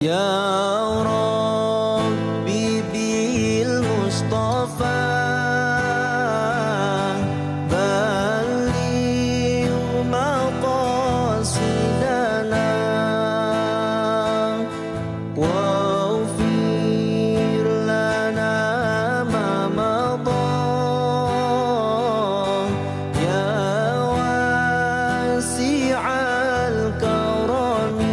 Ya Rabbi bil Mustafa balligh maqasidana waghfir lana ma madha ya wasi'al karami.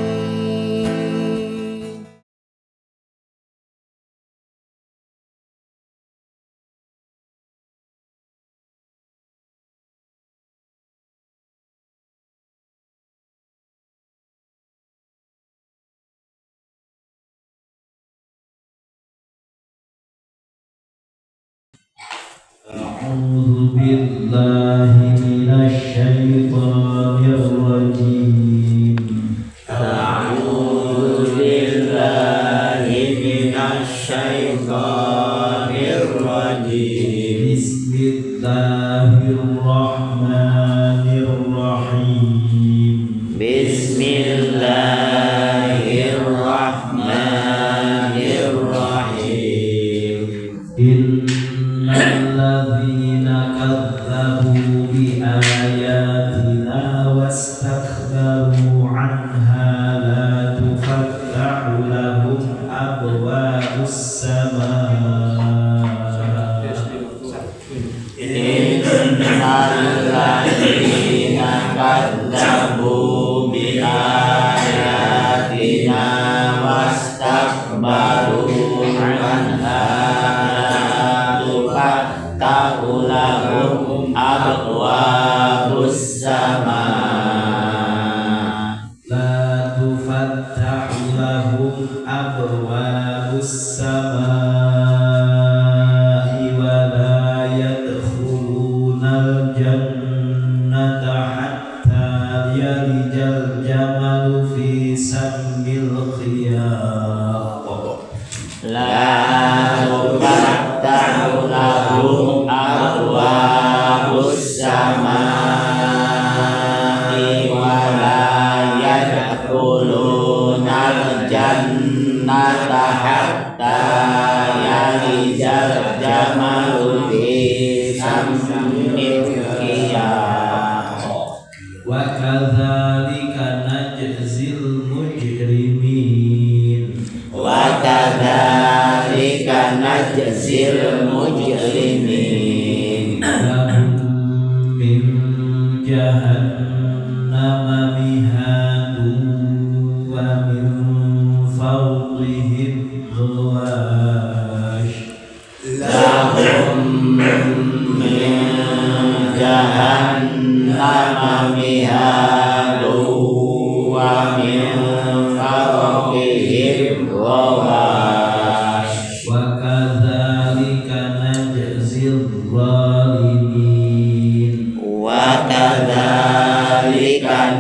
أعوذ بالله من الشيطان الرجيم. أعوذ بالله من الشيطان الرجيم. بسم الله الرحمن الرحيم. بسم الله الرحمن الرحيم. إن الذين كذبوا بآياتنا واستكبروا عنها لا تفتح لهم أبواب السماء. إن الذين كذبوا بآياتنا واستكبروا عنها تفتح لهم أبواب السماء. لا تفتح لهم أبواب السماء ولا يدخلون الجنة حتى يلج الجمل في سم الخياط. لا تفتح لهم أبواب السماء ولا يدخلون الجنة حتى يلج الجمل في سم الخياط. وكذلك نجزي المجرمين. وكذلك نجزي المجرمين. لهم من جهنم مهاد ومن فوقهم غواش. لهم من جهنم مهاد ومن فوقهم غواش. وكذلك نجزي الظالمين. وكذلك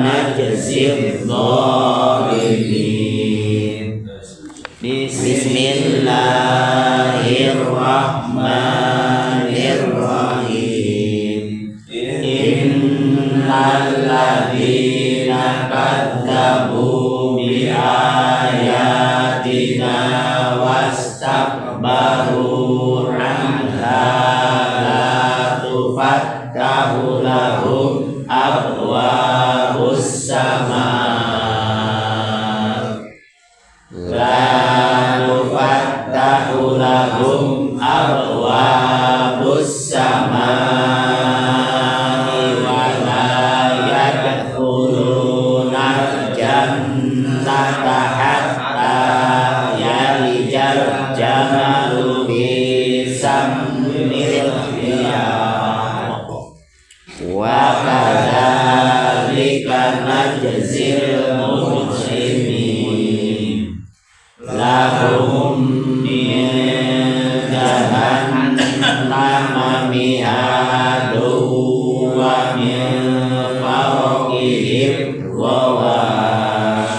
نجزي الظالمين. بسم الله الرحمن الرحيم. إن الذين كذبوا بآياتنا واستكبروا عنها لا تفتح لهم أبواب السماء. لا تفتح لهم أبواب السماء ولا يدخلون الجنة حتى يلج الجمل في سم الخياط. وكذلك نجزي المجرمين. لهم من جهنم مهاد ومن فوقهم غواش.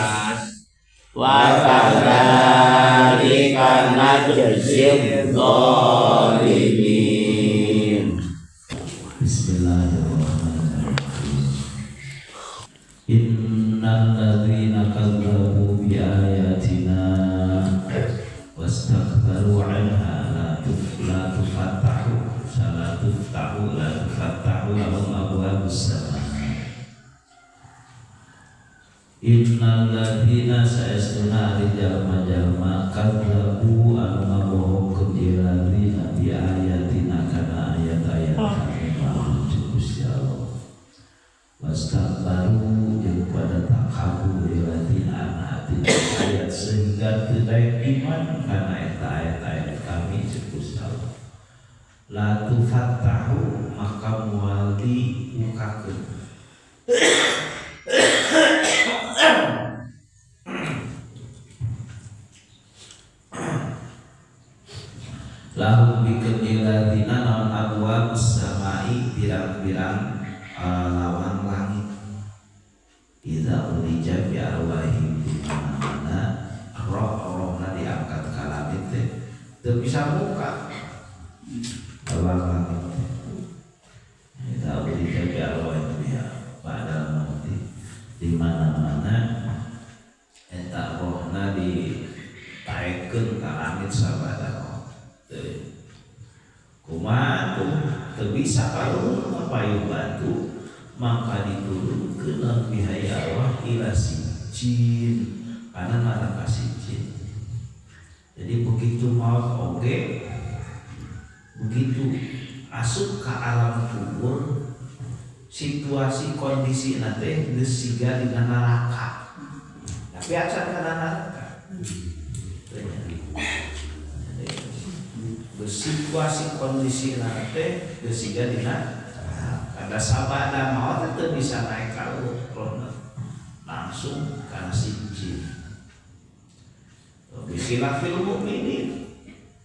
وكذلك نجزي الظالمين. بسم الله الرحمن الرحيم. إن الذين كذبوا بآياتنا Wastakbaru anha la tufattahu la tuftahu la tufattahu lahum abwabus sama. Innal ladzina saestuna ari jalma-jalma kadzabu anu ngabohongkeun ieu ladzina bi ayatina kana ayat-ayat kami Gusti Allah. Wastakbaru jeung pada takabur ieu ladzina anha tina ayat sehingga teu daek iman kana eta ayat-ayat kami Gusti Allah. La tufattahu maka moal dibukakeun. Lahum bikeun ieu ladzina naon abwabus samai pirang-pirang lawang langit. Iza ulija bi arwahim di mana-mana roh-rohna diangkat ka langit teh teu bisa buka lawang langit teh. Iza ulija bi arwahim biha ba'dal mauti di mana-mana eta rohna ditaekeun ka langit sabada maut teh. Kumaha tuh teu bisa kaluhur payuh batu maka diturunkeun lamun bihaya arwah ila sijin kana neraka sijin. Jadi begitu maut oge begitu asup ka alam kubur situasi kondisi teh geus siga dina neraka. Tapi acan kana neraka. Situasi kondisi teh geus siga dina ada sabada maut teu bisa naik ka luhur langsung kana sijin. Bi khilafil mukminin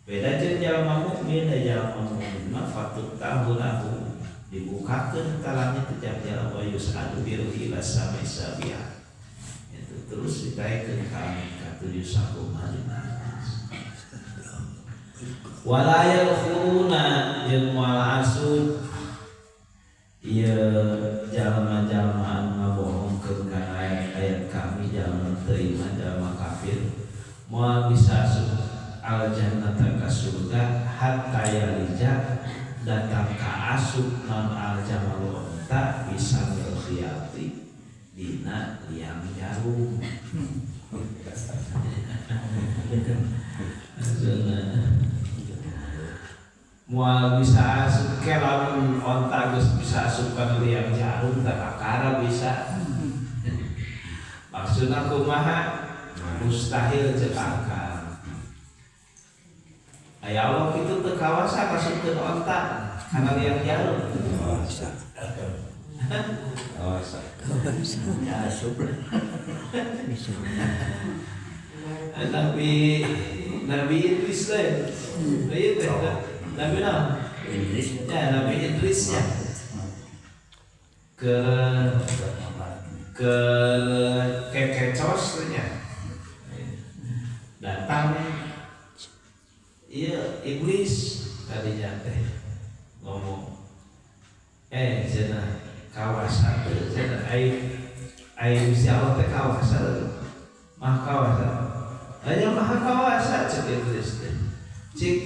beda jeung jalma mukmin da jalma mukmin mah fatut tahulahu dibukakeun ka langit teh jalma yus'adu bi ruhi ila samai sabiha. Itu terus ditaikeun ka langit katujuh sakumaha dina. Wala yadkhuluna jeung moal asup ieu jalma-jalma anu ngabohongkeun kana ayat-ayat kami jalma teu iman jalma kafir moal bisa asup al jannata ka surga hatta yalija datang ka asup non al jamalu onta bisa mil khiyati dina liang jarum. Moal bisa asup ke lamun onta geus bisa asup kana liang jarum tak kakara bisa. Maksudna kumaha? Mustahil ceuk akal. Aya Allah kitu teu kawasa ngasupkeun onta kana liang jarum. Kawasa. Kawasa. Ya asup. Bisa. Nabi Idris teh. Ieu teh Nabi naon? Idris. Ya, Nabi Idris ya. Ke kekecos nya. Datang iya iblis tadinya teh ngomong cenah kawasa teh cenah ai Gusti Allah teh kawasa maha kawasa. Hanya maha kawasa cek iblis teh. Cik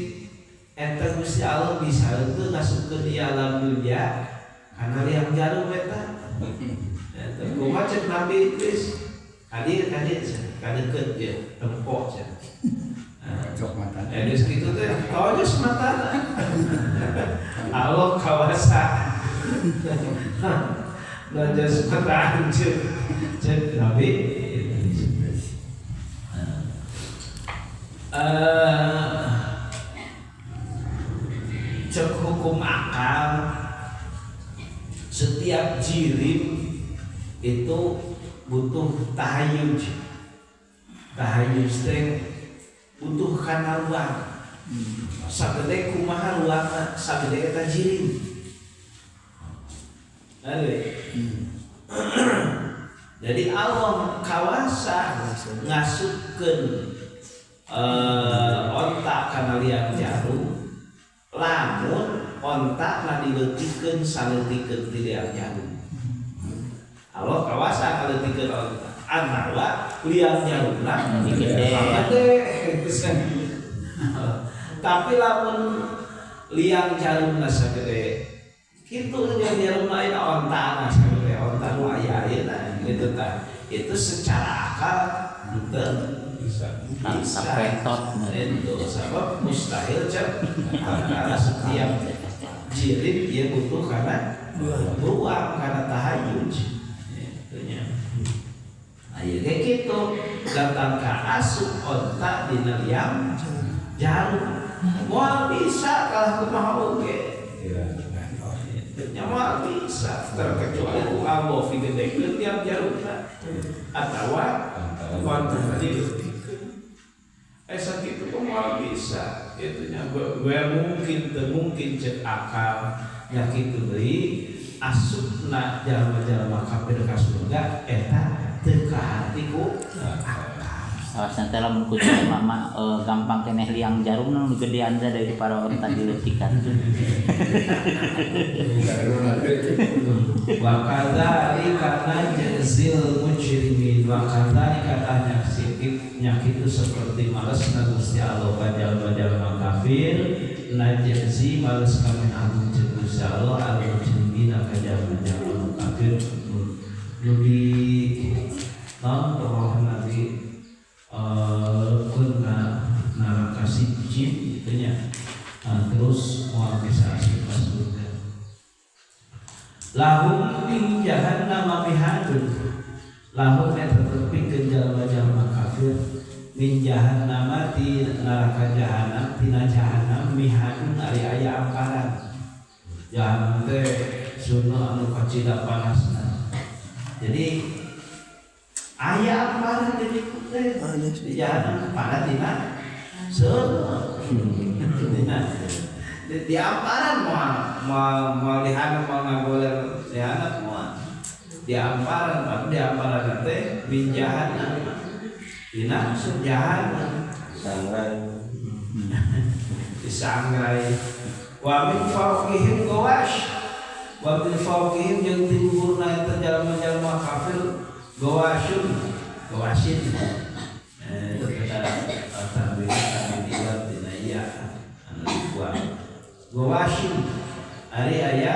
eta Gusti Allah bisa teu ngasupkeun ieu alam dunya kana liang jarum eta. Eta kumaha cek Nabi Idris? Kadir kadeukeut ge tempo cenah. Cok matana. Geus kitu teh tojos matana. Allah kawasa. Tojos mata anjeun cek Nabi Idris. Cek hukum akal setiap jirim itu butuh tahayuj. Tahayuj teh butuh kana ruang. Sagede kumaha ruangna, sagede eta jirim. Jadi Allah kawasa ngasupkeun onta kana liang jarum lamun onta na dileutikeun saleutikeun ti liang jarum. Allah kawasa ngaleutikeun onta anawa liang jarumna gede. Tapi lamun liang jarumna sagede kitu liang jarumna aya ontana sagede onta nu aya ayeuna gitu tah. Itu secara akal henteu bisa. Itu sebab mustahil cek karena setiap jilid dia butuh karena ruang karena tahayuj gitu nya. Aya ge kitu datang ka asup onta dina liang jarum moal bisa kalah kumaha oge nya moal bisa terkecuali ku Allah digedekeun tiap jarumna atawa onta digedekeun sakitu moal bisa itu nya gue mungkin teu mungkin cek akal nya kitu deui asupna jalma-jalma kafir ka surga eta teu kahati ku akal. Alasna teh lamun ku jelema mah gampang keneh liang jarum nu gedean teh dari para onta dileutikan. Wa kadzalika najzil mujrimin wa kadzalika tanya nya kitu seperti malesna Gusti Allah ka jalma-jalma kafir najzi males kami agung jeung Gusti Allah al mujrimina ka jalma-jalma kafir nu di naon rohna di kuna neraka sijin gitu nya. Terus moal bisa asup ka surga. Lahum min jahannam mihadun. Lahum eta tepikeun jalma-jalma kafir min jahannam ti neraka jahannam tina jahannam mihadun ari aya amparan. Jahannam teh sunna anu kacida panasna. Jadi aya amparan di teh di jahannam pada tina seuneu. Di amparan moal moal dihanap moal ngagoler dihanap moal di amparan pada di amparan teh min jahannam dina jahannam sangrai disangrai wa min fawqihim gawash wa min fawqihim jeung ti luhurna eta jalma-jalma kafir gawashun gawashin eta tabi tabi dina iya anu dibuang gawashin ari aya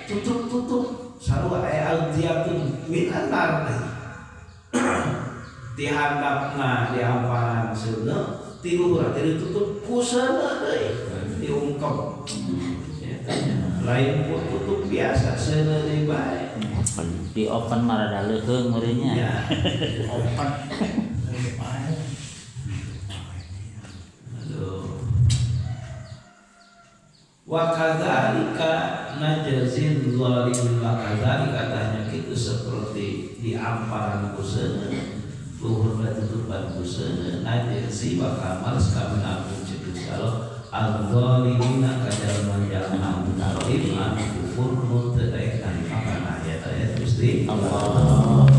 tutup-tutup sarua aya aldiyatun minan nar di handapna di hamparan seuneu ti luhur teh ditutup ku seuneu deui diungkep lain ku tutup biasa seuneu deui bae di open mah rada leuheung meureunnya ya open aduh wa kadzalika najzil zalimin wa kadzalika tanya kitu seperti di amparan ku seuneu luhur tutupan ku seuneu najzi wa kamal kami agung ceuk Gusti Allah al-zalimina ka jalma-jalma anu zalim anu kufur nu teu daek narima kana ayat-ayat Gusti Allah.